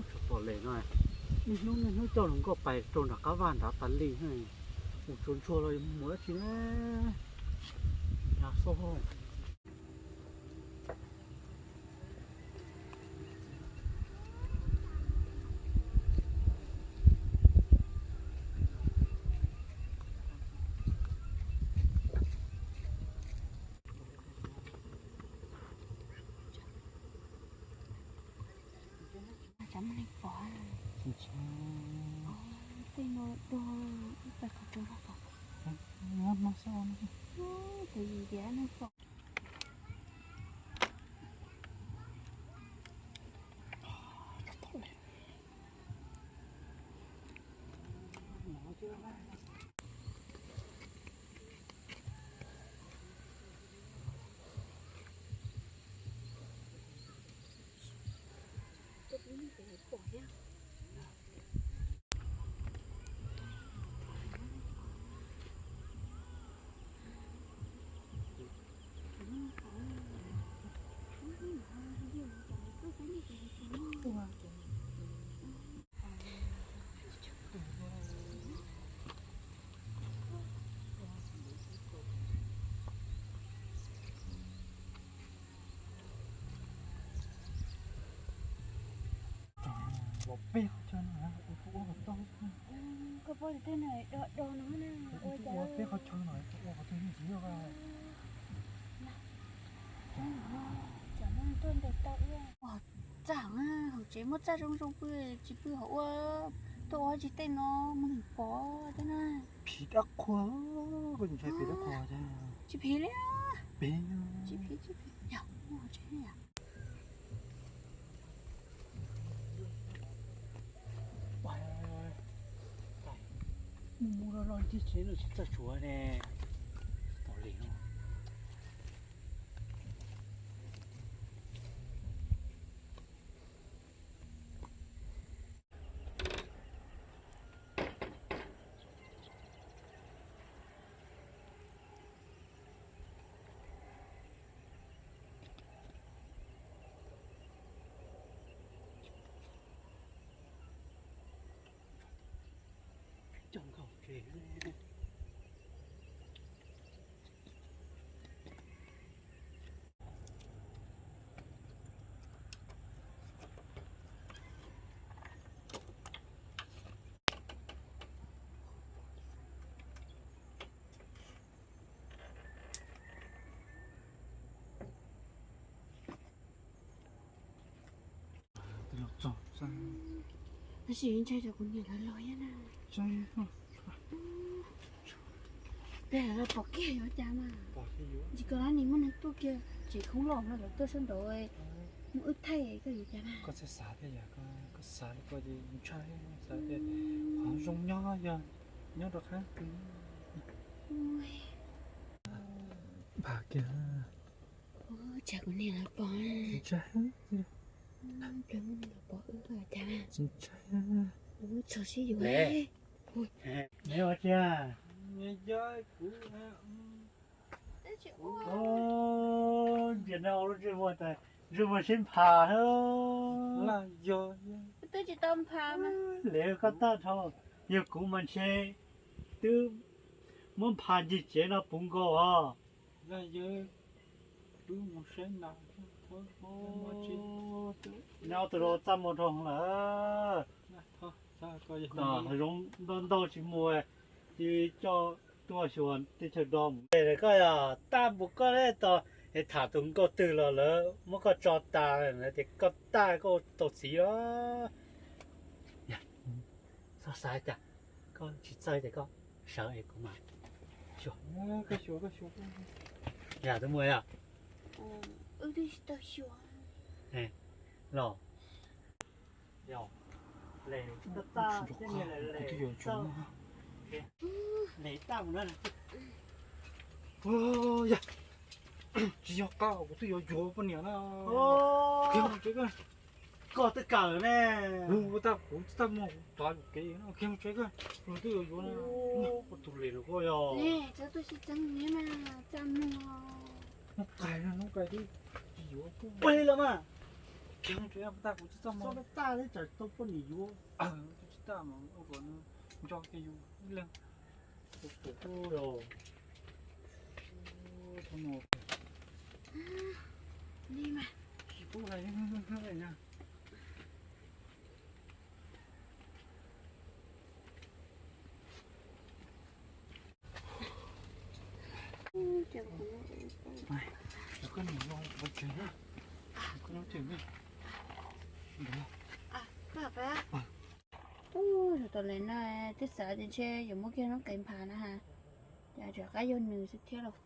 Tsov tom les no, niaj hnub niaj hnub coj hluas nkauj pais rau nram qab vaj nrad tas li. Mus tsuag ntsuag los yuav mus dab tsi na. Xauj. Tsam muaj neeg pom. Tej no dog, wb pais qhov twg los pom. Tus yim tias neeg pom. Los peb qhov chaw no ua tau. Koj pom tej no do do no na, ua cas peb qhov chaw no ua qhov twg ntxiv. Txaj hauv tsev muab txaj zoo zoo pw, tsis pw hauv ua, tuaj ua tsis tej no muaj neeg pom thiab na. Phim dab qhuas, koj ntshai phim dab qhuas thiab? Tsis phim li. Phim, tsis phim, tsis phim. Yog muaj tsev yom. Mus mus los los ncig tsev no tsis txawj tsuav ne. Tom li no. Coj nkauj tsev. Tab sis ntshai tsam kuv niam lawv los thiab na. Peb los pom kiag yuav cas mas. Tsis koj lab nis muaj neeg tuaj kiag tsev khoob los no lawv tuaj sab nraud muaj wb thaij koj yuav cas mas. Koj txawj xav thiab yom, koj xav li koj ces ntshai, xav tias qhov zoo nyob yog nyob rau qab twg. Npam kiag. Tsam kuv niam lawv pom. Ntshai. Pliag muaj neeg los pom wb cas mas. Ntshai. Wb txhom sib yuav. Neb ua tsi? Kuv ntsia no lub ntsej muag tas ntsej muag sib nphas. Twb tsis tau nphas mas. Liam koj tag nrho, yog kuv mas ntshe twb muab nphas ncig tsev no puv nkaus os. Nyob tus rau txaj muag dhau lawm. Hav zoov ntau ntau tsis mus, cia coj tuaj xyuas teb chaws do mus. Koj yog tab npus koj tos es tham tus nkauj twg los lawv muab koj tso tas lawm tias koj tag koj tau txiv los. Xav xav cas koj tsis txawj ces koj sawv es kuv mam xyuas. Yog twb muaj yog. Los. Yog, le taj, le taj mus no. Yog, tsis yog qab kuv twb yuav yuav poj niam na. Kiag mus tsev koj. Koj twb kawm ne. Kuv tag kuv tsis tag mus kuv tov yus kev na, kiag mus tsev koj. Kuv twb yuav yuav na. Kuv tus lis rau koj yog. Txhob tuaj sib txeeb mas txaj muag. Hnub qais hnub qais twb tsis yuav kuj plig los mas. Kiag mus tsev tag kuv tsis txaj muag. Txaj teb tsam tau poj niam yuav. Tsis tag mas ua kom nws nco kiag yus ib leeg. Ub, tau le no twb xav tias ntshe yuav muab kiag noob qes nphav na has, ces rov qab yog nws xwb thiab lauj.